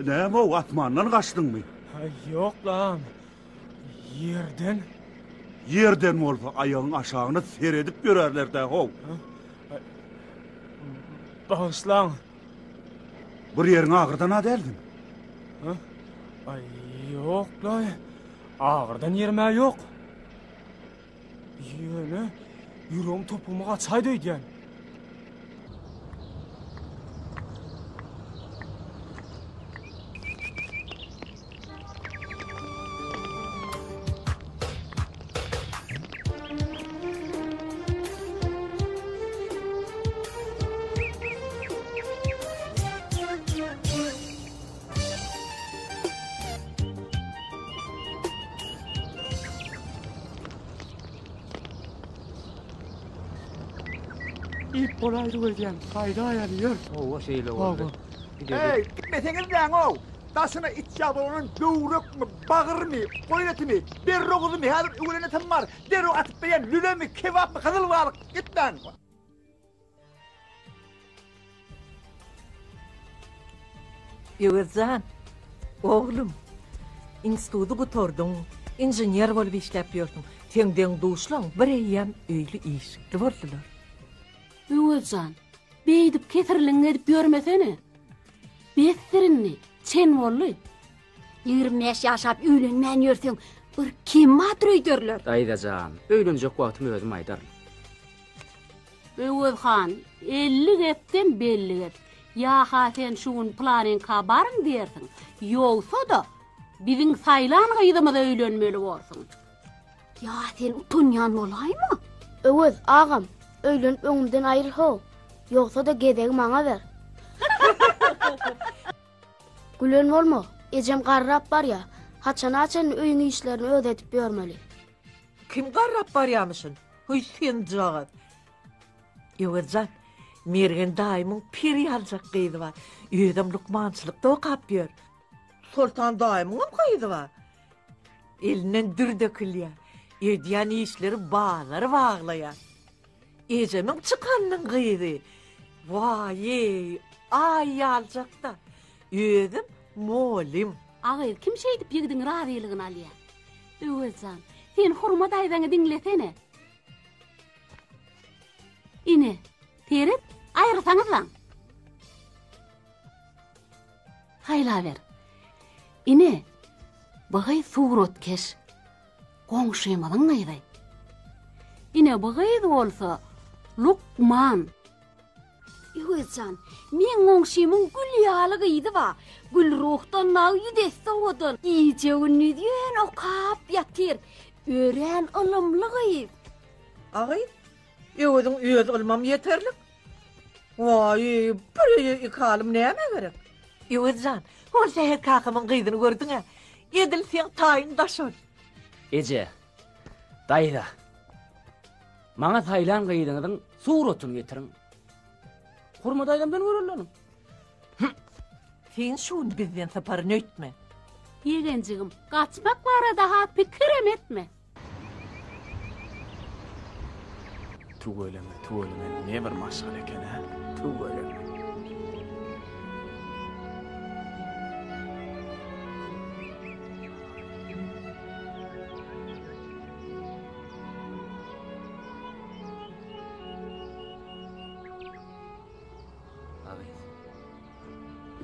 Näme-ow, asmandan gaçdyňmy? Ýok lan, ýerden. Ýerden bolsa aýagyň aşagyna seredip ýörärler-dä, how. Bagyşlaň. Bir ýeriň agyrdan-a däldiň? Aý, ýok-laý. Agyrdan ýerim-ä ýok. Ýöne ýüregim topugyma gaçaýdy öýdýän. Iýip bolaýdy öýdýän. Gaýdaýaly ýör. Hawa şeýle boldy. Eý, gitmeseňizläň-ow! Daşyna iç ýag dolanan böwrekmi, bagyrmy, goýun etimi, berroguzymy, häzir öwelen etem bar, derrew atyp berýän lülemi, kebapmy, gyzyl balyk, gitmäň! Öwez jan, oglum, institudy gutardyň, inžener bolup işläp ýörsüň. Seň deň-duşlaň bir eýýäm öýli-işikli boldular. Öwez jan, beýdip kesirligiňi edip ýörmesene. Besdir indi, çen boldy. 25 ýaşap öýlenmän ýörseň, bir kim bardyr öýderler. Daýza jan, öýlenjek wagtym özüm aýdaryn. Öwez han, 50 gepden belli gep. Ýa-ha sen şu gün pylanyňka baryň diýersiň, ýogsa-da, biziň saýlan gyzymyza öýlenmeli borsuň. Ýa sen utanýan bolaýma? Öwez, agam, öýlenip öňümden aýryl how. Ýogsa-da gezegi maňa ber. Gülen bolma, ejem garrap barýa. Haçana çenli öýüň işlerini özi edip ýörmeli. Kim garrap barýamyşyn? Höý senjagaz. Öwez jan, Mergen daýymyň peri ýaljak gyzy bar. Özem lukmançylykda okap ýör. Soltan daýymyňam gyzy bar. Elinden dür dökülýär. Edýän işleri bazary baglaýar. Ejemiň çykanynyň gyzy. Waý-eý, aý ýaljak-da. Özem mugallym. A gyz, kim şeýdip ýigidiň razylygyny alýar? Öwez jan, sen Hurma daýzaňy diňlesene. Ine, seret, aýrylsaňyzlaň. Saýlaber. Ine, bu gyz suratkeş. Goňşymyzyň gyzy. Ine, bu gyz bolsa lukman. Öwez jan, meň goňşymyň gül ýaly gyzy bar. Gülruhdan dagy ýüz esse owadan. Gije-gündiz ýöne okap ýatyr. Örän ylymly gyz. A gyz, Öweziň öz ylmam ýeterlik. Waý, bir öýe iki alym nämä gerek? Öwez jan, hol Sähet kakamyň gyzyny gördüň-ä? Edil seň taýyň daş ol. Eje, daýza, maňa saýlan gyzyňyzyň suratyny getiriň. Hurma daýzamdan göreliň. Sen şu gün bizden syparyn öýtme. Ýegenjigim, gaçmak barada-ha pikirem etme. Tüweleme, tüweleme, ne bir maşgala eken, hä? Tüweleme.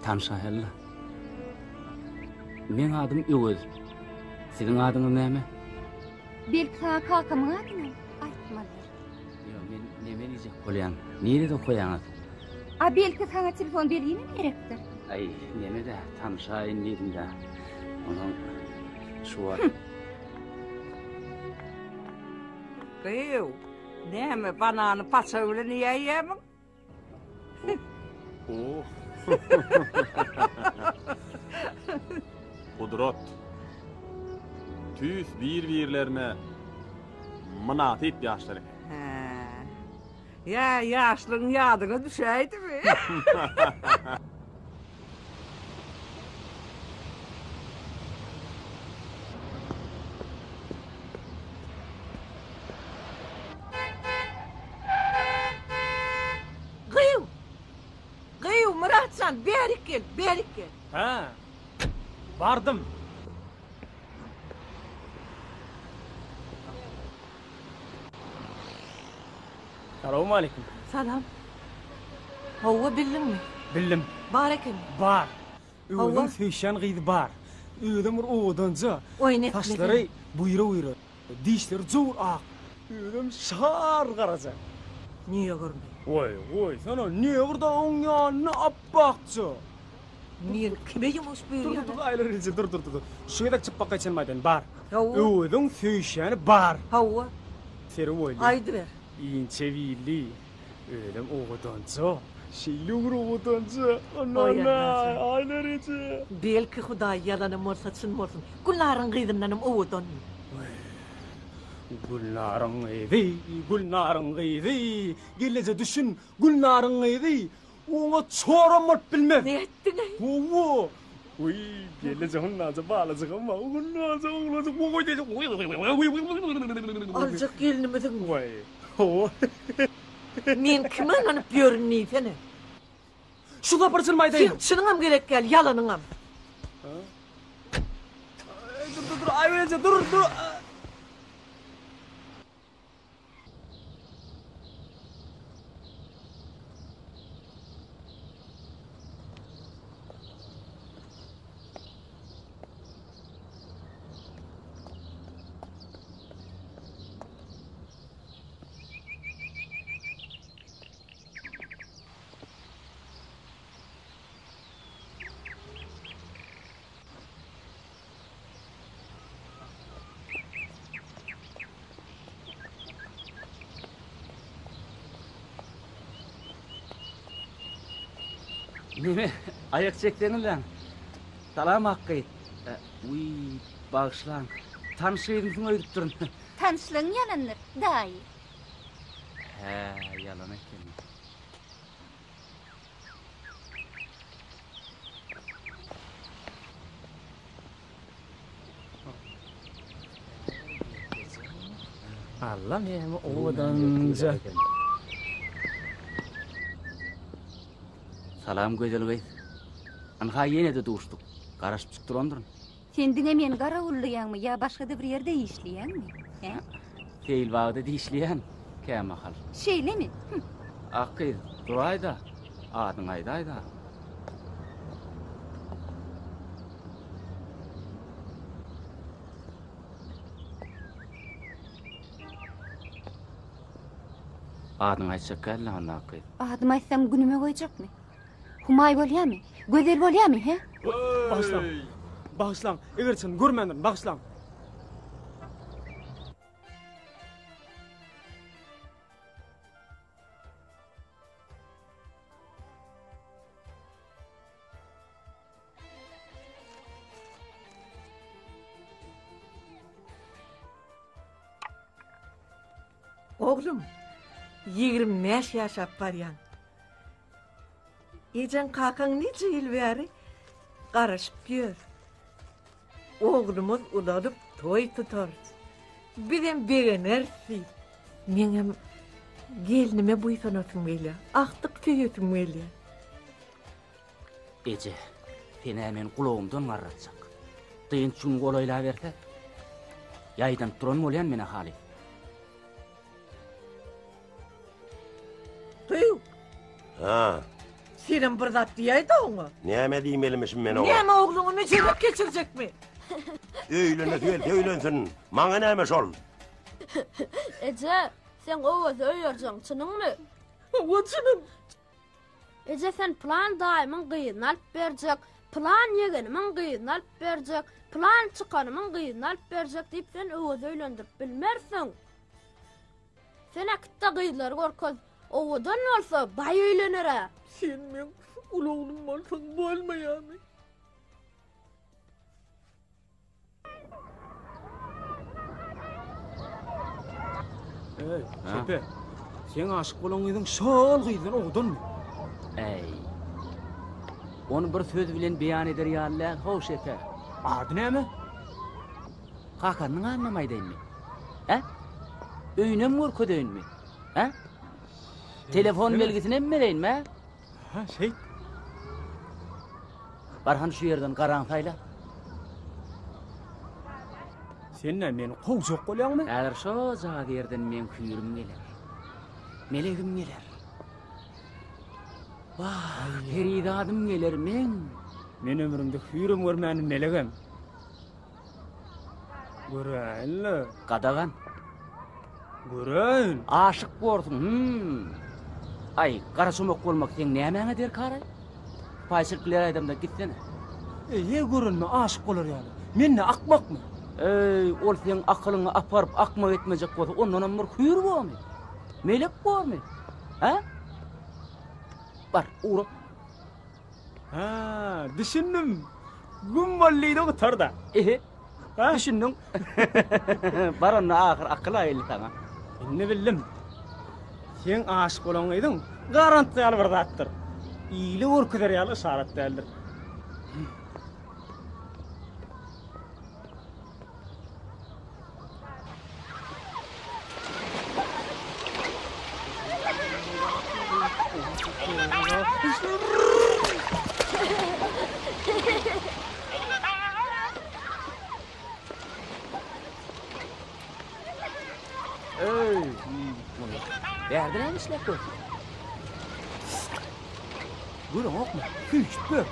Tanşaýaly. Meň adym Öwez. Siziň adyňyz näme? Belki saňa kakamyň adyny aýtmalydyr. Ýok, men neme diýjek bolýan? Nirede okaýaňyz? A belki saňa telefon belgimem gerekdir? Aý, neme-de, tanşaýyn diýdim-dä. Onsoň şu wagt. Gyýw, näme, banany paça bilen iýäýýärmiň? Gudrat. Tüýs bir-birlerine mynasyp ýaşlar eken. Hä. Ýa ýaşlygyň ýadyňa düşäýdimi? jan, bärik gel, bärik gel. Hä, bardym. Salowmaleýkim. Salam. Hawa, bildiňmi? Bildim. Bar ekeni. Bar. Öweziň söýüşýän gyzy bar. Özem bir owadanja. Oýun etmesene. Saçlary buýra-buýra, dişleri jowur ak. Özem şar garaja. Negrmi? Goý, goýsana, negr da oň ýanynda apbakja. Men kime ýumuş buýurýan? Dur, dur, dur, Aýlar eje, dur, dur, dur. Şu gezek çypbakaý çenimi aýdaýyn, bar. Hawa. Öweziň söýüşýäni bar. Hawa. Seri boýly. Aýdyber. Inçe billi. Özem owadanja. Şeýle bir owadanja. Anana, Aýlar eje. Belki Hudaý ýalanam bolsa çyn bolsun. Gülnaryň gyzyndanam owadanmy? Gülnaryň gyzy, Gülnaryň gyzy. Gelneje düşün, Gülnaryň gyzy. Oňa çoram bolup bilmez. Nätdiň-eý? Hawa. Wiý, gelneje hondanca balajygam bar. Hondanca oglanjyk. Aljak gelnimiziňmi? Waý, hawa. Men kime ynanyp ýörün diýsene. Şu sapar çynymy aýdaýyn. Seň çynyňam gerek däl, ýalanyňam. Dur, dur, dur, Aýbel eje, dur, dur. Neme, aýak çekseňizläň. Salam Akgy. Wiý, bagyşlaň. Tanyş gyzymsyň öýdüpdirin. Tanyşlygyň ýalandyr, daýy. Hä, ýalan ekeni. Alla näme owadanja. Salam gözel gyz. Ynha ýene-de duşduk. Garaşypjyk durandyryn. Sen diňe meni garawullaýaňmy ýa başga-da bir ýerde işleýäňmi? Hä? Seýilbagda dişleýän kämahal. Şeýlemi? Hüm. Ak gyz, duraý-da, adyňy aýdaý-da. Adyňy aýtjak däl-le onda, ak gyz. Adymy aýtsam günüme goýjakmy? Humaý bolýamy? Gözel bolýamy, he? Bagyşlaň. Bagyşlaň. Eger çyn görmändirin, bagyşlaň. Oglum, 25 ýaşap barýaň. Ejeň kakaň nije ýyl bäri garaşyp ýör. Oglumyz ulalyp toý tutarys. Bizem begeneris diýip. Meňem gelnime buýsanasym gelýär. Agtyk söýesim gelýär. Eje, sen-ä meni gulagymdan garratjak. Dynç gün golaýlaberse, ýaýdanyp duran bolýan men-ä halys. Gyw! Ha. Senem bir zat diýäý-de oňa. Näme diýmelimişim men oňa? Näme ogluňy müjewek geçirjekmi? Öýlenesi gelse öýlensin. Maňa näme şol? Eje, seň Öwezi öýerjegiň çynyňmy? Hawa, çynym. Eje sen pylan daýymyň gyzyny alyp berjek, pylan ýegenimiň gyzyny alyp berjek, pylan çykanymyň gyzyny alyp berjek diýip sen Öwezi öýlendirip bilmersiň. Sen äkitde gyzlary görkez. Owadan bolsa baý öýlener-ä. Sen meň uly oglum bolsaň bolmaýarmy? Eý, Şepe. Seň aşyk bolan gyzyň şol gyzdan owadanmy? Eý. Ony bir söz bilen beýan eder ýaly däl, how Şepe. Ady näme? Kakanyň adynam aýdaýynmy? Hä? Öýünem görkezeýinmi? Hä? Telefon belgisinem bereýinmi, hä? Hä, şeýt. Bar hany şu ýerden garaň saýla. Sen nä meni kowjak bolýaňmy? Häzir şojagaz ýerden meň hüýrüm geler. Melegim geler. Wah, perizadym geler meň. Men ömrümde hüýrem görmändim melegem. Göräýin-le. Gadagan. Göräýin. Aşyk borsuň, hüm. Aý, garaçomak bolmak seň nämäňe derkar-aý? Sypaýyçylyk bilen aýdamda gitsene. Eý, görenime aşyk bolar ýaly. Men nä akmakmy? Eý, ol seň akylyňy aparyp akmak etmejek bolsa, ondanam bir hüýr bormy? Melek bormy? Hä? Bar, ugra. Hä, düşündim. Güm bol diýdi gutar-da. Ehe. Düşündiň. Bar onda ahyr akyl-a geldi saňa. Indi bildim. Seň aşyk bolan gyzyň garantgy ýaly bir zatdyr. Ile görkezer ýaly yşarat däldir. Öý, muny bärde näme işläp ýörsüň? Göreňokmy? Süýşüp ýör.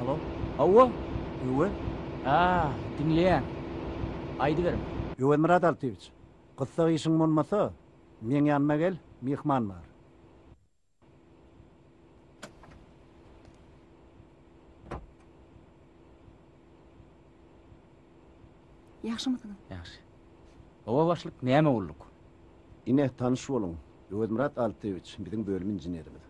Alo. Hawa. Öwez. Ha, diňleýän. Aýdyberiň. Öwezmyrat Altyýewiç, gyssag işiň bolmasa, meň ýanyma gel, myhman bar. Ýagşymysyňyz? Ýagşy. Hawa başlyk, näme gulluk? Ine, tanyş boluň, Öwezmyrat Altyýewiç, biziň bölüm inženerimiz.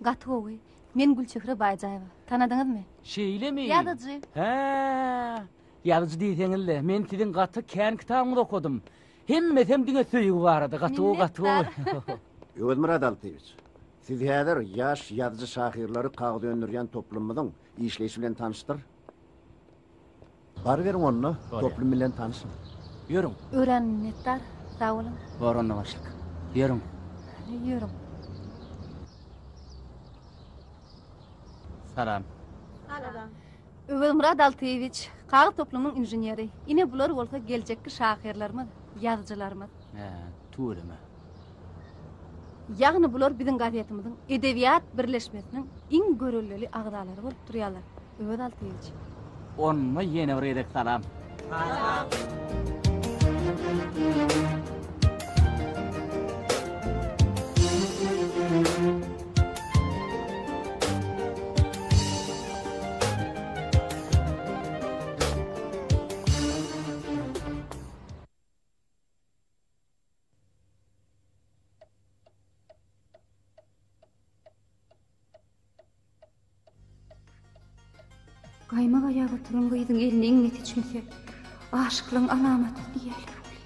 Gaty gowy. Men Gülçehre Baýjaýewa. Tanadyňyzmy? Şeýlemi? Ýazyjy. Hä, ýazyjy diýseňiz-le, men siziň gaty kän kitabyňyzy okadym. Hemmesem diňe söýgi barada. Gaty gowy, gaty gowy. Minnetdar. Öwezmyrat Altyýewiç, siz häzir ýaş ýazyjy-şahyrlary kagyz öndürýän toplumymyzyň işleýşi bilen tanyşdyr. Baryberiň onda, toplum bilen tanyşyň. Ýörüň. Örän minnetdar, sag boluň. Bor onda başlyk. Ýörüň. Ýörüň. Salam. Salam. Öwezmyrat Altyýewiç, kagyz toplumynyň inženeri. Ine bular bolsa geljekki şahyrlarymyz, ýazyjylarymyz. Hä, tüweleme. Ýagny bular biziň gazetimiziň edebiýat birleşmesiniň iň görelleli agzalary bolup durýarlar. Öwez Altyýewiç. Onda ýene bir gezek salam. Salam. Gaýmak aýap oturan gyzyň eline iňňe seçmese, aşyklygyň alamaty diýerler welin.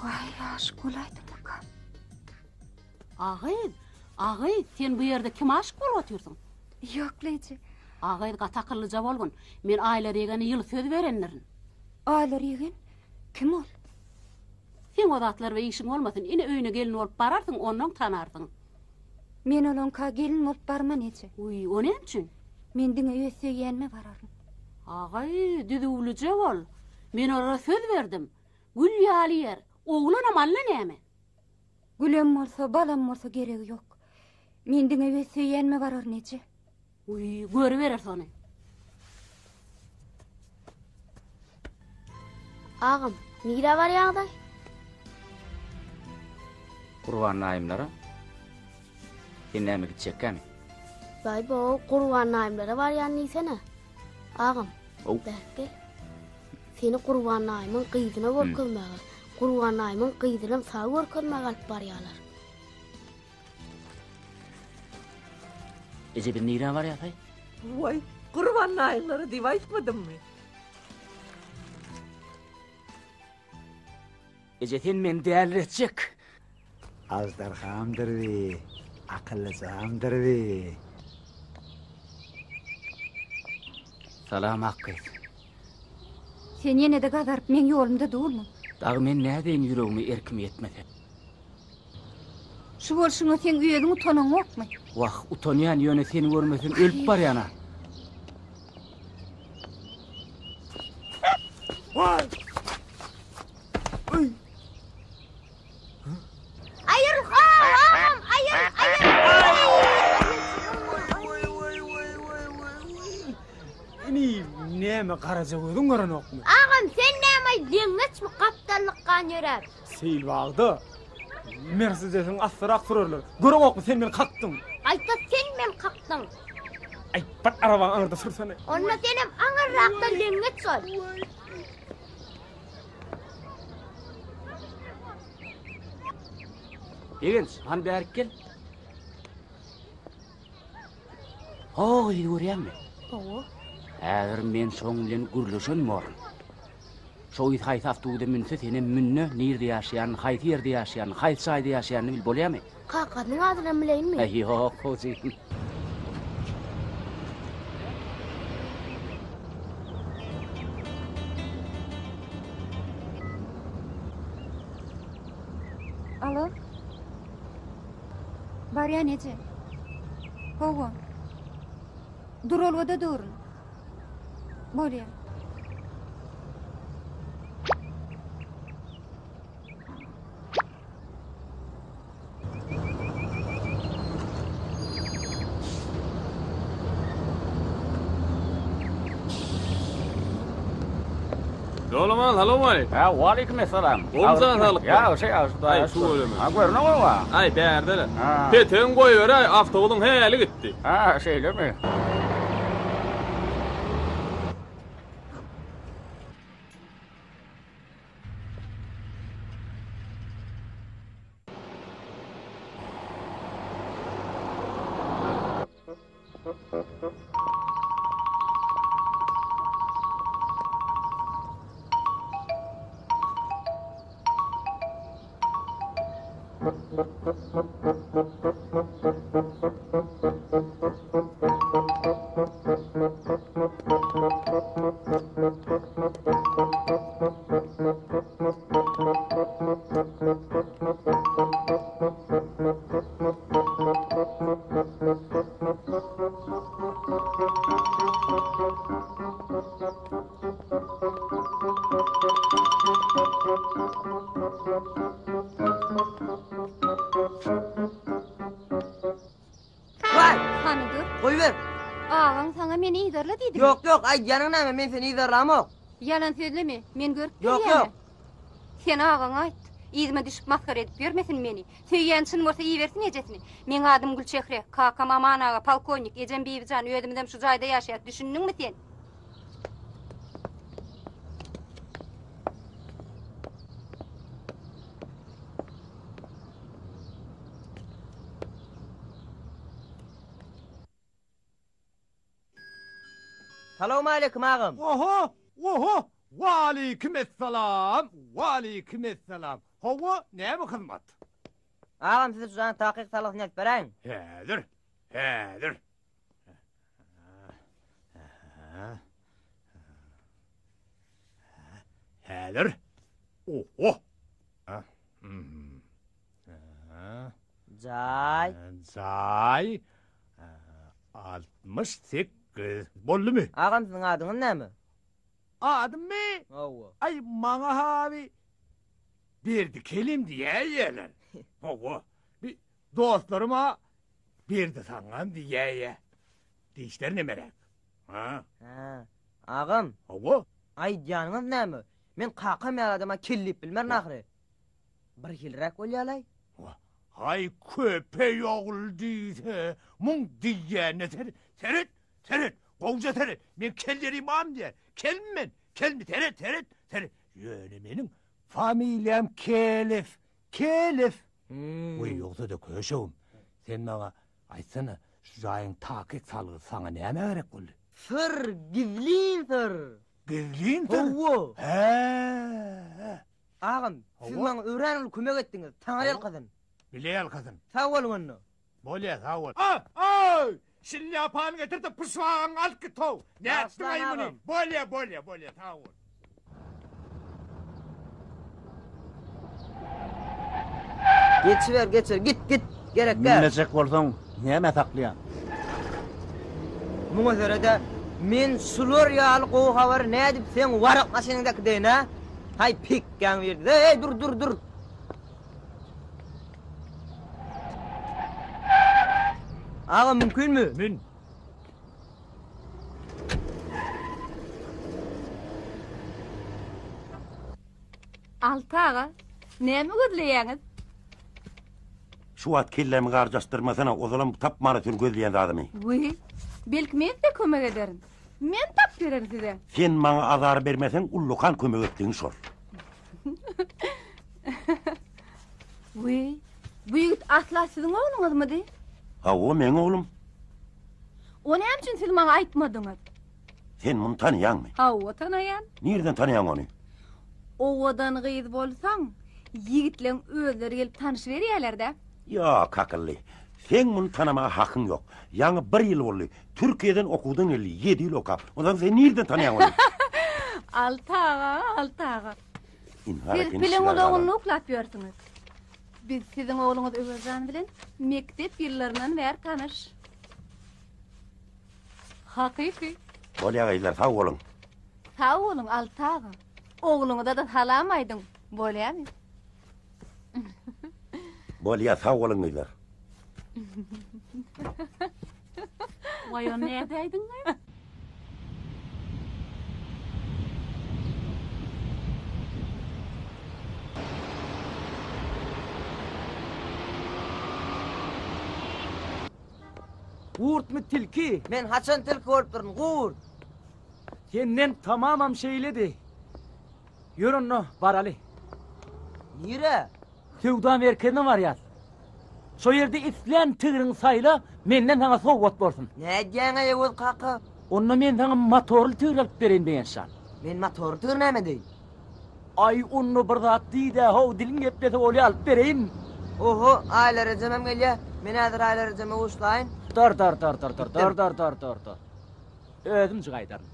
Waý, aşyk bolaýdymyka? A gyz, a gyz, sen bu ýerde kime aşyk bolup otyrsyň? Ýok, Leýji. A gyz, gaty akyllyja bolgun. Men Aýlar ýegene ýyly söz berendirin. Aýlar ýegen? Kim ol? Seň o zatlar bilen işiň bolmasyn. Ine öýüne gelin bolup bararsyň, onnoň tanarsyň. Men olaňka gelin bolup barman, eje. Wiý, o näme üçin? Men diňe öz söýýänime bararyn. A gyz, düzüwlije bol. Men olara söz berdim. Gül ýaly ýer. Oglanam alla näme? Gülem bolsa, balam bolsa geregi ýok. Men diňe öz söýýänime bararyn eje. Uý, görübereris ony. Agam, nirä barýaňyzaý? Gurban daýymlara. Sen näme gitjekkämi? Baý bo, Gurban daýymlara barýan diýsene. Agam. Ow. Bärik gel. Seni Gurban daýymyň gyzyna görkezmäge, Gurban daýymyň gyzynam saňa görkezmäge alyp barýarlar. Eje biz nirä barýas-aý? Waý, Gurban daýyňlara diýip aýtmadymmy? Eje sen meni däliretjek. Aždarhamdyr bi, akyllyjamdyr bi. Salam Akgyz. Sen ýene-de gazaryp meň ýolumda durmuň. Dagy men nädeýin ýüregime erkim ýetmese. Şu bolşuňa seň özüň utanaňokmy? Wah, utanýan, ýöne seni görmesem ölüp barýan-a. Aýyr, agam, aýyr, aýyr! Inim, näme garaja gözüň görenokmy? Agam, sen näme leňňeçmi gapdallykgan ýöräp? Seýilbagda Mersedesiň assyrak sürerler. Göreňokmy sen meni kakdyň. Gaýta sen meni kakdyň. Aý, bir arabaň aňyrda sürsene. Onda senem aňyrrakda leňňeç bol. Begenç, hany bärik gel. Ho, gyzy görýäňmi? Hawa. Häzir men şoň bilen gürleşen borun. Şo gyz haýsy awtobusa münse, senem mün-de, nirde ýaşaýanyny, haýsy ýerde ýaşaýanyny, haýsy jaýda ýaşaýanyny bil, bolýamy? Kakasynyň adynam bileýinmi? Äý, ýok, hojy. Alo. Barýan eje. Hawa. Duralgada durun. Bolýar. Ýolaman, salowmaleýkim. Hä, waleýkim essalam. Gowmy jan saglyk? Ýagşy, ýagşy, Hudaýa Aý, şükür. Ha, görüne gowa. Aý, bärde-le. Petegiňi goýberäý, awtobusyň häli gitdi. Ha, şeýlemi? Waý! Hany dur. Goýber. Agaň saňa meni yzarla diýdimi? Ýok, ýok, aýdýanyň näme, men seni yzarlamok. Ýalan sözleme, men görüp Ýok, bilýän-ä. ýok. Sen agaňa aýt. Yzyma düşüp masgara edip ýörmesin meni. Söýýän çyn bolsa ibersin ejesini. Meň adym Gülçehre, kakam Aman aga, polkownik, ejem Bibijan, özümizem şu jaýda ýaşaýas, düşündiňmi sen? Salowmaleýkim agam. Oho, oho, waleýkim essalam, waleýkim essalam. Hawa, näme hyzmat? Agam siz şu jaýyň takyk salgysyny ýazyp beräýiň. Häzir, häzir. Häzir. Oho. Jaý. Jaý. 68. Boldumy? Agam siziň adyňyz näme? Adymmy? Hawa. Aý, maňa haby Berdi kelim diýäýýärler. Hawa. Bi dostlarym-a Berdi saňňam diýäýýä. Dişler nemeräk? Ha? Hä. Agam. Hawa. Aýdýanyňyz näme? Men kakam ýaly adama kel diýip bilmerin ahyry. Birhiliräk bolýalaý. Haý, köpeý ogul diýse, muň diýýänine seret, seret, seret. Gowja seret, men kel ýerim barmy diýýär. Kelmi men? Kelmi? Seret, seret, seret. Ýöne meniň familiýam Kelew. Kelew. Weý, ýogsa-da köşegim, sen maňa aýtsana, şu jaýyň takyk salgysy saňa nämä gerek boldy? Syr, gizlin syr. Gizlin syr? Hawa. Hä. Agam, siz maňa örän uly kömek etdiňiz. Taňry ýalkasyn. Bile ýalkasyn. Sag boluň onda. Bolýa, sag bol. A-aý! Şlýapany getir-de pyşbagaňy alyp git-how! Nätdiň-aý muny? Bolýa, bolýa, bolýa, sag bol. Geçiber, geçiber, git, git, gerek däl. Münmejek bolsaň, nämä saklaýaň? Muňa seret-ä, men şular ýaly gowy habary nädip seň warak maşynyňda äkideýin-ä? Haý, pekgäň birdi. Eý, dur, dur, dur! Aga mümkinmi? Mün. Alty aga, näme gözleýäňiz? Şu wagt kellämi garjaşdyrmasana, ozalam tapman otyryn gözleýän zadymy. Wiý, belki men size kömek ederin. Men tap bererin size. Sen maňa azar bermeseň, ullakan kömek etdigiň şol. Wiý, bu ýigit asla siziň ogluňyzmydy? Hawa, meň oglum. O näme üçin siz maňa aýtmadyňyz? Sen muny tanaýaňmy? Hawa, tanaýan. Nireden tanaýaň ony? Owadan gyz bolsaň, ýigitleň özleri gelip tanyşyberýärler-dä. Ýok, akylly. Seň muny tanamaga hakyň ýok. Ýaňy bir ýyl boldy. Türkiýeden okuwdan geldi, ýedi ýyl okap. Onsoň sen nireden tanaýaň ony? Alty aga, Alty aga. Ynha, Siz eken piliň işler ulagynda galan. uklap ýörsüňiz. Biz siziň ogluňyz Öwezjan bilen mekdep ýyllaryndan bäri tanyş. Hakyky. Bolýa gyzlar, sag boluň. Sag boluň, Alty aga. Ogluňyza-da salam aýdyň, bolýamy? Bolýa, sag boluň gyzlar. Waý, ony nädäýdiň? Gurtmy tilki? Men haçan tilki bolupdyryn, gurt? Senden tamamam şeýledi. Ýör onda, baraly. Nirä? Söwda merkezine barýas. Şo ýerde islän tigriňi saýla, menden saňa sowgat bolsun. Nädýäň-eý, Öwez kaka? Onda men saňa motorly tigir alyp bereýin, Begençjan. Men motorly tigir näme edeýin? Aý, onda bir zat diý-dä, how, diliň geplese bolýa, alyp bereýin. Oho, Aýlar ejemem gelýä. Men häzir Aýlar ejeme buşlaýyn. Dur, dur, dur, dur, dur, dur, dur, dur, dur, dur. Özümjik aýdaryn.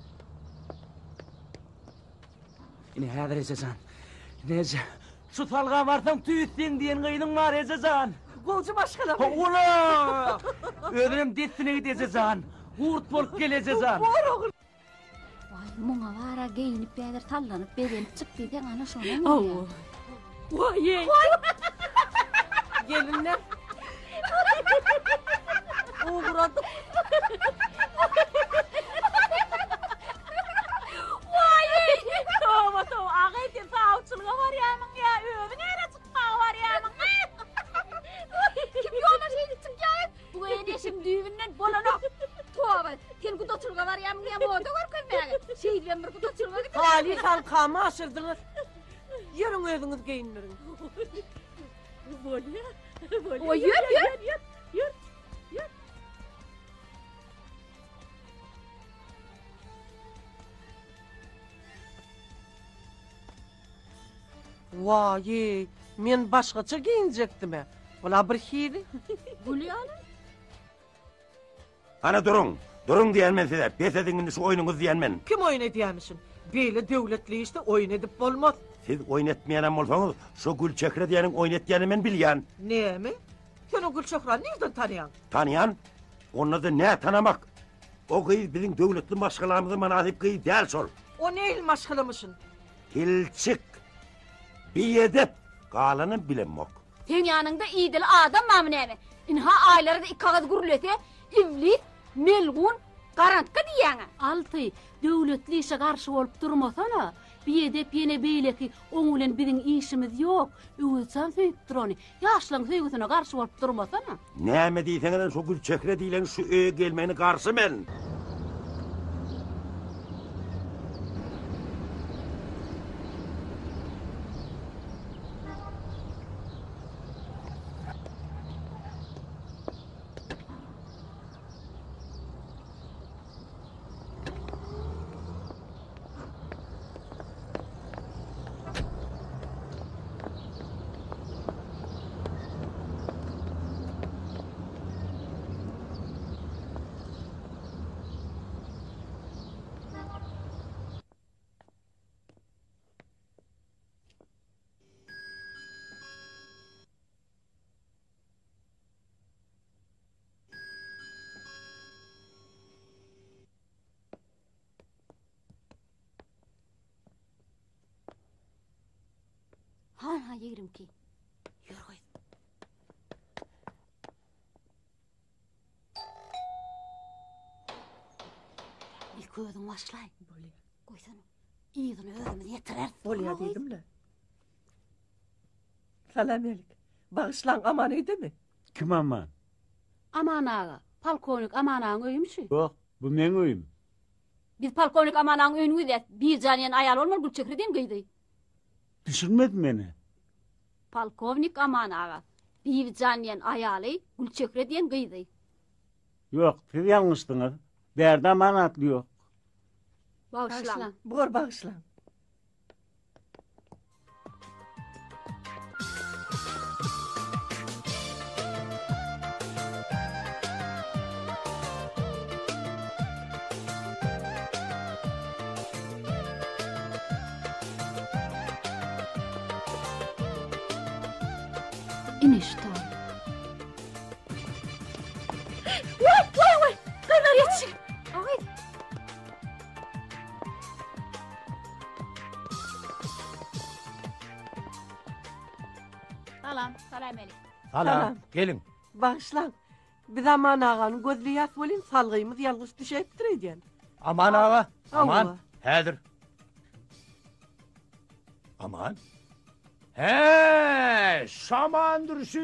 Ine häzir ejejan. Ine eje. Şu salga barsaň tüýs seň diýen gyzyň bar ejejan. Gowja maşgalamy? Hawa. Özünem dessine git ejejan. Gurt bolup gel ejejan. Bor ogul. Waý, muňa bara geýinip häzir sallanyp bezenip çyk diýseň ana şonam Hawa. Waý-eý. Gelinler. Ugradyk. Waý-eý. Toba, toba. Aga, sen sawçylyga barýarmyň ýa özüň ere çykmaga barýarmyň? Kim ýola şeýdip çykýar? Bu eneşiň düýbünden bolanok. Toba, sen gudaçylyga barýarmyň ýa moda görkezmäge? Şeýdibem bir gudaçylyga gidilir. Haly halkamy aşyrdyňyz. Ýörüň özüňiz geýindiriň. Bolýa. Bolýa. Oý, ýör, ýör. Ýör, ýör. Ýör. Waý, men başgaça geýinjekdim-ä. Bula birhili. Gül ýaly. Hany duruň! Duruň diýýän men size! Bes ediň indi şu oýnuňyzy diýýän men! Kim oýun edýämişin? Beýle döwletli işde oýun edip bolmaz. Siz oýun etmeýänem bolsaňyz, şo Gülçehre diýeniň oýun etýänini men bilýän. Näme? Sen o Gülçehrany nirden tanýaň? Tanýan? Onda-da nä tanamak? O gyz biziň döwletli maşgalamyza mynasyp gyz däl şol. O nähili maşgalamyşyn? Tilçik! Biedep! Galanam bilemok. Seň ýanyňda idili adam barmy näme? Ynha Aýlara-da iki agyz gürlese, iblis, melgun, garantga diýýäň-ä. Alty, döwletli işe garşy bolup durmasana. Biedep ýene beýleki, oň bilen biziň işimiz ýok. Öwezjan söýüpdir ony. Ýaşlaň söýgüsine garşy bolup durmasana. Näme diýseňizem şo Gülçehre diýlen şu öýe gelmegine garşy men. 22. Ýör gyz. Ilk özüň başlaý. Bolýar. Goýsana. Yzyny özümiz ýetireris. Bolýar diýdim-le. Salam elik. Bagyşlaň Aman öýdemi? Kim Aman? Aman aga, polkownik Aman agaň öýümi şu? Ýok, bu meň öýüm. Biz polkownik Aman agaň öýüni gözläs. Birjan diýen aýal bolmaly Gülçehre diýen gyzy. Düşünmedim meni. Polkownik Aman aga, Bibijan diýen aýaly, Gülçehre diýen gyzy. Ýok, siz ýalňyşdyňyz. Bärde Aman atly ýok. Bagyşlaň. Bor bagyşlaň. Ine şu toý. Waý, waý, waý! Gyzlar ýetişiň! Agyz. Salam, salam elik. Salam, geliň. Bagyşlaň. Biz Aman agany gözleýäs welin salgymyz ýalňyş düşäýipdir öýdýän. Aman aga, Aman, häzir. Aman? Hä, şamandyr şu.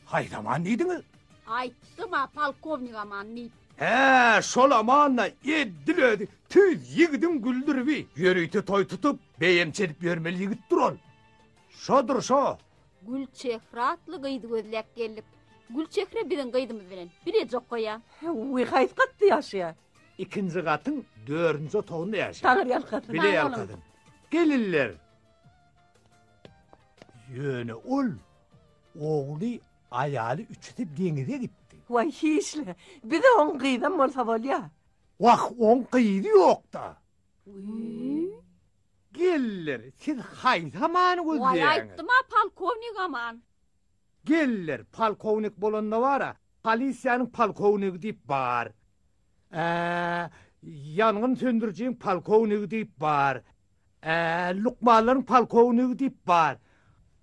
Haýsy Aman diýdiňiz? Aýtdym-a, polkownik Aman diýip. Hä, şol Aman-da edil özi tüýs ýigidiň güldüribi. Ýörite toý tutup, beýemçi edip ýörmeli ýigitdir ol. Şodur şo. Gülçehre atly gyzy gözläp geldik. Gülçehre biziň gyzymyz bilen bileje okaýar. Wiý, haýsy gatda ýaşaýar? Ikinji gatyň dördünji otagynda ýaşaýar. Taňry ýalkasyn. Bile ýalkasyn. Gelinler. Ýöne ol ogly, aýaly üçüsi deňize gitdi. Waý, hiç-le. Bize oň gyzam bolsa bolýar. Wah, oň gyzy ýok-da. Gelinler, siz haýsy Amany Waý, gözleýäňiz? aýtdym-a, polkownik Aman. Gelinler, polkownik bolanda bar-a, polisiýanyň polkownigi diýip bar. Ä, ýangyn söndürijiň polkownigi diýip bar. Ä, lukmanlaryň polkownigi diýip bar.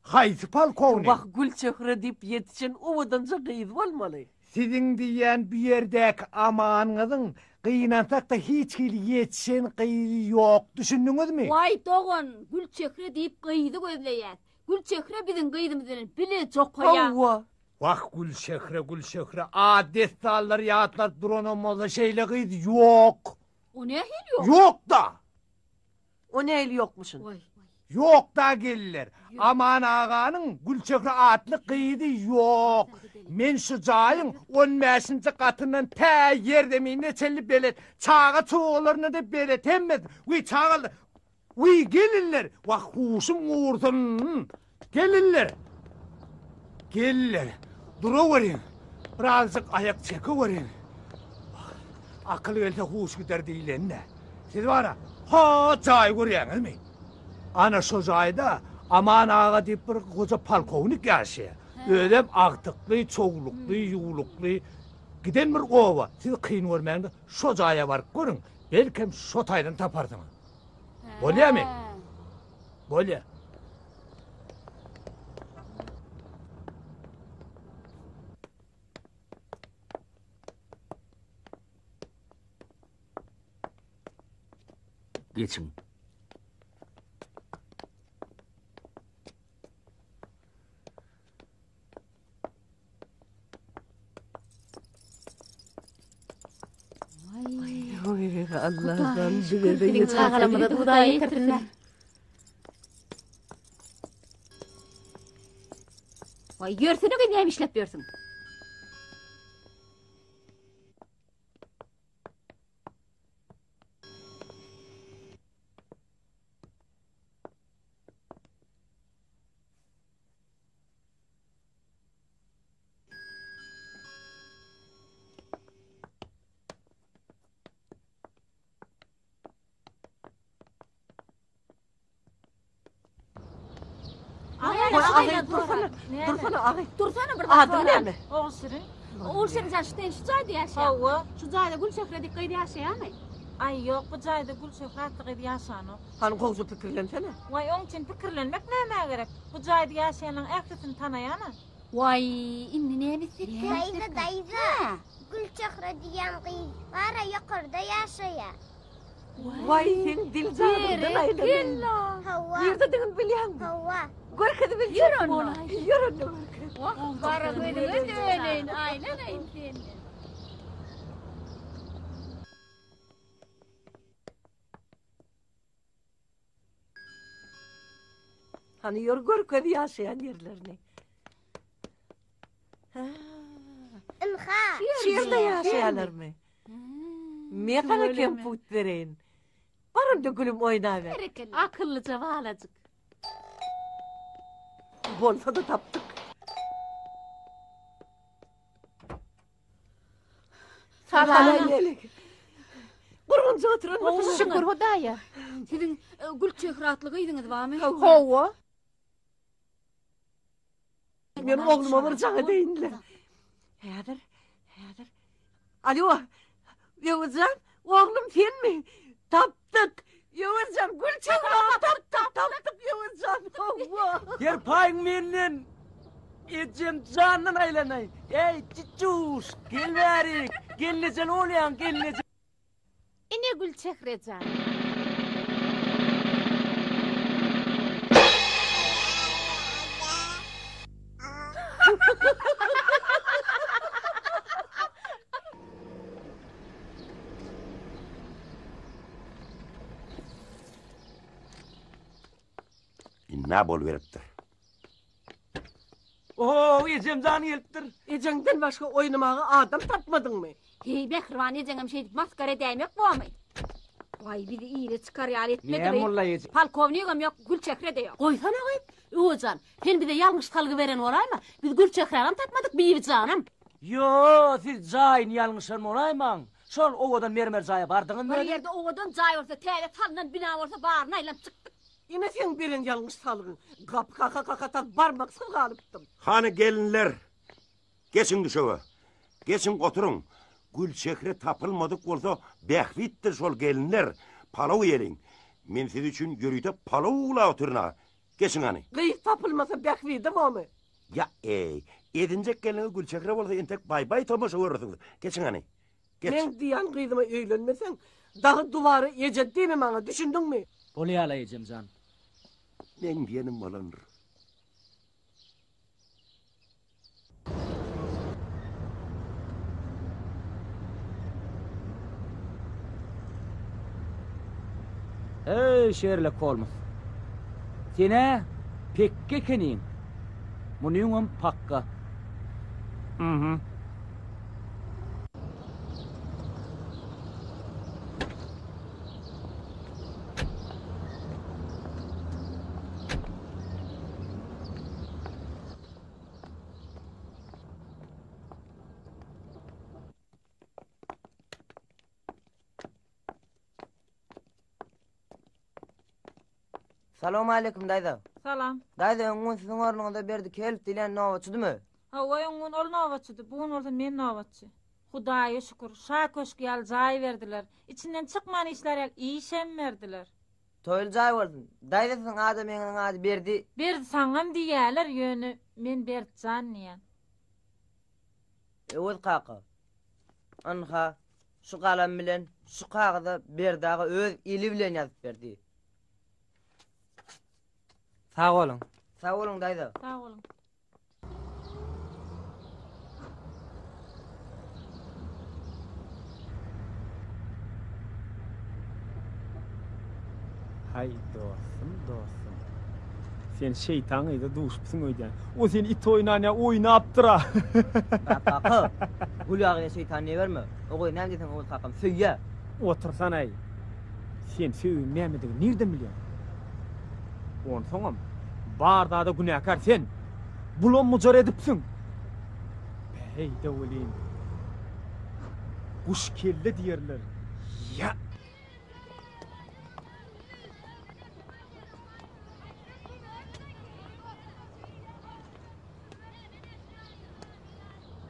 Haýsy polkownik? Wah, Gülçehre diýip ýetişen owadanja gyz bolmaly. Siziň diýýän bu ýerdäki Amanyňyzyň gynansak-da hiç hili ýetişen gyzy ýok, düşündiňizmi? Waý, dogan, Gülçehre diýip gyzy gözleýäs. Gülçehre biziň gyzymyz bilen bileje okaýar. Hawa. Wah, Gülçehre, Gülçehre, ad-dessanlary ýatladyp duranam bolsa şeýle gyz ýok. O nähili ýok? Ýok-da! O nähili ýokmuşyn? Ýok-da gelinler. Aman aganyň Gülçehre atly gyzy ýok. Men şu jaýyň on bäşinji gatyndan tä ýerzemine çenli belet. Çaga-çugalaryna-da belet hemmesi. Wiý, çagalar, Wiý, gelinler! Wah, huşum gursun! Gelinler! Gelinler, duraweriň! Birazjyk aýak çekeweriň! Wah, akyl gelse huş gider diýleni-dä. Siz bar-a, ho jaýy görýäňizmi? Ana şo jaýda Aman aga diýip bir goja polkownik ýaşaýar. Özem agtykly, çowlukly, ýuwlukly. Giden bir oba. Siz kyn görmäň-de, şo jaýa baryp görüň. Belkem şo taýdan taparsyňyz. Bolýamy? Bolýa. Geçiň. Allah'ım bize de Biziň çagalarymyza Hudaý ýetirsinler. Waý, ýörsene gyz näme işläp ýörsüň? Dursana, dursana agy. Dursana bir zat. Adyň näme? Ogulşirin. Ogulşirin sen şu sen şu jaýda ýaşaýaň. Hawa. Şu jaýda Gülçehre diýip gyz ýaşaýarmy? Aý, ýok, bu jaýda Gülçehre atly gyz ýaşanok. Hany gowja pikirlensene. Waý, oň üçin pikirlenmek nämä gerek? Bu jaýda ýaşaýanlaryň ählisini tanaýan-a. Waý, indi näme etsekkä? Daýza, daýza, Gülçehre diýen gyz bar-a ýokarda ýaşaýar. Waý, seň diljanyňdan aýlanaýyn. Hawa. Nirdedigini bilýäňmi? Hawa. Görkezip biljek Ýör onda. Ýör onda görkez. Wah, gara gözüňe döneýin, aýlanaýyn senden. Hany ýör görkez ýaşaýan ýerlerini. Ynha. Şu ýerde ýaşaýarlarmy? Men saňa kemput bereýin. Bar onda gülüm oýnaber. Akyllyja balajyk. Bolsa-da tapdyk. Salam. Gurgunja oturan bolsaňyz. Şükür Hudaýa. Siziň e, Gülçehre atly gyzyňyz barmy? Hawa. Men ogluma bir jaň edeýin-le. Häzir, häzir. Alo, Öwezjan, oglum senmi? Tapdyk. Öwezjan, Gülçehre tapdyk, tapdyk Öwezjan. Hawa. Serpaýyň menden. Ejem jandan aýlanaý. Eý, çiçuş, gel bärik. Gelnejeli bolýaň, gelneje. Ine Gülçehre jan. Indi boluberipdir. Oho, ejem jan gelipdir. Ejeňden başga oýnamaga adam tapmadyňmy? Heý, mähriban ejeňem şeýdip masgara edäýmek bormy? Waý, bizi ile çykar ýaly etmedi Näme molla eje? Polkownikam ýok, Gülçehre-de ýok. Goýsana gyz, Öwejan, sen bize ýalňyş salgy beren bolaýma? Biz Gülçehrägem tapmadyk, Bibijanam. Ýo, siz jaýyny ýalňyşan bolaýmaň. Şol owadan mermer jaýa bardyňyzmy Bir özi? ýerde owadan jaý bolsa, täze salnan bina bolsa baryny aýlanyp çykdyk. Ine seň beren ýalňyş salgyň. Gapy kaka-kaka tas barmaksyz galypdym. Hany gelinler, geçiň düşege. Geçiň oturyň. Gülçehre tapylmadyk bolsa bähbitdir şol gelinler. Palaw iýeliň. Men siz üçin ýörite palaw uwlap otyryn-a. Geçiň hany. Gyz tapylmasa bähbide bormy? Ýa-eý, edinjek gelniňiz Gülçehre bolsa entek baý-baý tomaşa görersiňiz. Geçiň hany. Geç. Meň diýýän gyzyma öýlenmeseň, dagy dubara eje diýme maňa, düşündiňmi? Bolýa-la ejem jan. Meň diýenim bolandyr. Eý, Şerlok Holms. Sen-ä pekge ekeniň. Munyňam pakga. Mhm. Salowmaleýkim daýza. Salam. Daýza öň gün siziň ornuňyzda Berdi Kelp diýlen nobatçydymy? Hawa öň gün ol nobatçydy, bu gün bolsa men nobatçy. Hudaýa şükür, şa köşgi ýaly jaý berdiler. Içinden çykman işlär ýaly işem berdiler. Toýly jaý bolsun. Daýza siziň adamyňyzyň ady Berdi. Berdi saňam diýýäler, ýöne men Berdijan diýýän. Öwez kaka. Ynha, şu galam bilen şu kagyza Berdi aga öz eli bilen ýazyp berdi. Sag boluň. Sag boluň daýza. Sag boluň. Haý dostum, dostum. Sen şeýtan gyza duşupsyň öýdýän. O seni it oýnan ýa oýnapdyr-a. Kaka, Gül aga şeýtan diýiberme. O gyz näme diýseň Oguz kakam söýýä. Otursanaý. Sen söýgiň nämedigini nirden bilýäň? Onsoňam, bar zada günäkär sen. Bulam mujar edipsiň. Päheý-de welin, guş kelle diýerler. Ýa!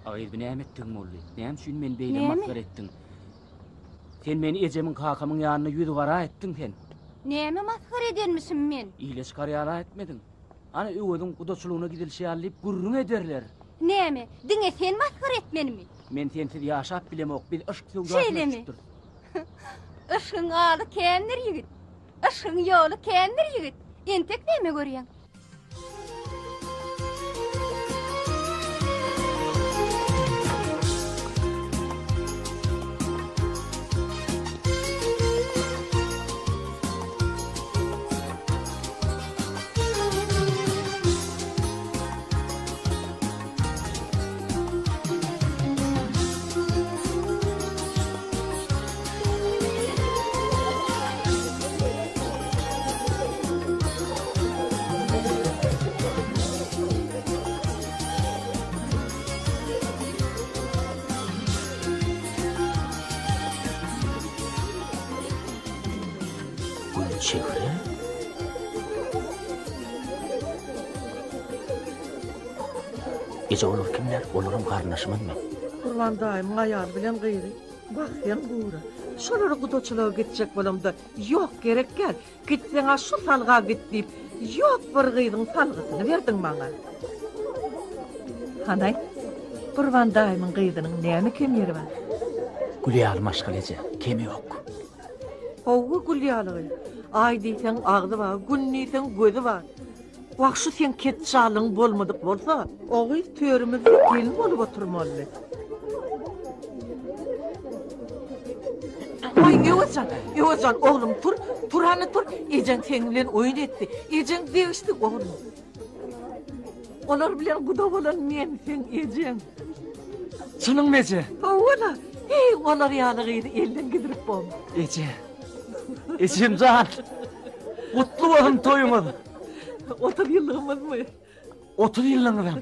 A gyz, bu näme etdigiň boldy? Näme üçin meni beýle Näme? masgara etdiň? Sen meni ejemiň kakamyň ýanynda ýüzügara etdiň sen. Näme masgara edenmişim men? Ile çykar ýaly etmediň. Ana Öweziň gudaçylygyna gidilişi ýaly diýip gürrüň ederler. Näme, diňe sen masgara etmenimi? Men sensiz ýaşap bilemok, biz yşk söwdasyna Şeýlemi? düşüpdiris. Yşgyň aly kändir ýigit. Yşgyň ýoly kändir ýigit. Entek näme görýäň? Gülçehre? Eje olar kimler? Olaram garyndaşymyzmy? Gurban daýymyň aýaly bilen gyzy. Wah sen gura. Şolara gudaçylyga gitjek bolamda, ýok gerek däl. Gitseň-ä şu salga git diýip, ýok bir gyzyň salgysyny berdiň maňa. Hany aýt, Gurban daýymyň gyzynyň näme kem ýeri bar? Gül ýaly maşgala eje, kemi ýok. Hawa gül ýaly gyz. Aý diýseň agzy bar, gün diýseň gözi bar. Wah şu seň ketjalygyň bolmadyk bolsa, o gyz törümizde gelin bolup oturmalydy. Waý Öwezjan, Öwezjan oglum tur, tur hany tur, ejeň seň bilen oýun etdi, ejeň degişdi oglum. Olar bilen guda bolan men seň ejeň. Çynyňmy eje? Hawa-la, heý olar ýaly gyzy elden gidirip bolmaz. Eje. Ejem jan. Gutly bolsun toýuňyz. 30 ýyllygymyzmy? 30 ýyllygyňyzam.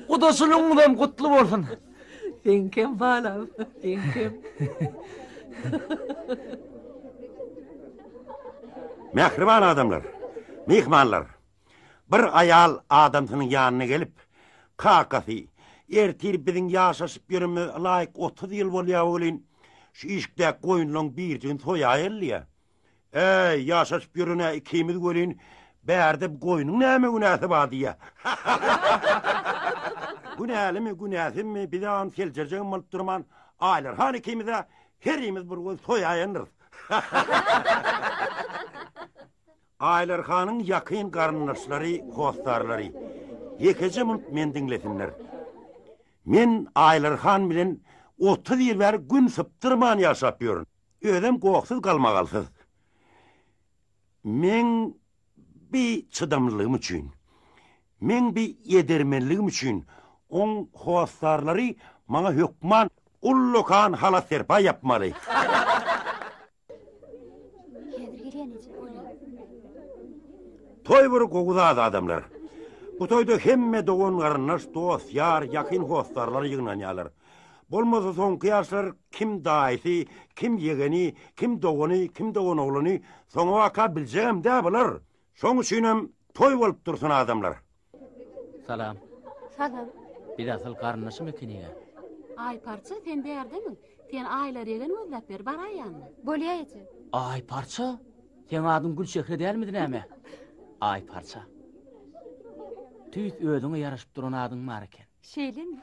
Gudaçylygyňyzam gutly bolsun. Seňkem balam, seňkem. Mähriban adamlar, myhmanlar! Bir aýal adamsynyň ýanyna gelip, Kakasy, ertir biziň ýaşaşyp ýörenimize ylaýyk 30 ýyl bolýar welin, şu işikdäki goýunlaryň birjigini soýaýaly diýýär. Äý, ýaşaşyp ýören-ä ikimiz welin, bärde bu goýnuň näme günäsi bar diýýär. Günälimi, günäsizmi, biz-ä ony seljerjegem bolup durman, Aýlar han ikimiz-ä herimiz bir goýun soýaýandyrys. Aýlar hanyň ýakyn garyndaşlary, hossarlary, ýekeje munt meni diňlesinler. Men Aýlar han bilen 30 ýyl bäri gün sypdyrman ýaşap ýörün. Özem gohsuz galmagalsyz. Meň bi çydamlylygym üçin, meň bi edermenligim üçin oň hossarlary maňa hökman ullakan halat-serpaý ýapmaly. Toý bir gowy zat adamlar. Bu toýda hemme dogan-garyndaş, dost-ýar, ýakyn hossarlar ýygnanýarlar. Bolmasa soňky ýaşlar kim daýysy, kim ýegeni, kim dogany, kim doganoglany soňabaka biljegem dä bular. Şoň üçinem toý bolup dursun adamlar. Salam. Salam. Biz asyl garyndaşym ekenik-ä. Aýparça, sen bärdemiň? Sen Aýlar ýegen gözläp ber, baraý ýanyna. Bolýa eje. Aýparça? Seň adyň Gülçehre dälmidi näme? Aýparça. Tüýs özüňe ýaraşyp duran adyň bar eken. Şeýlemi?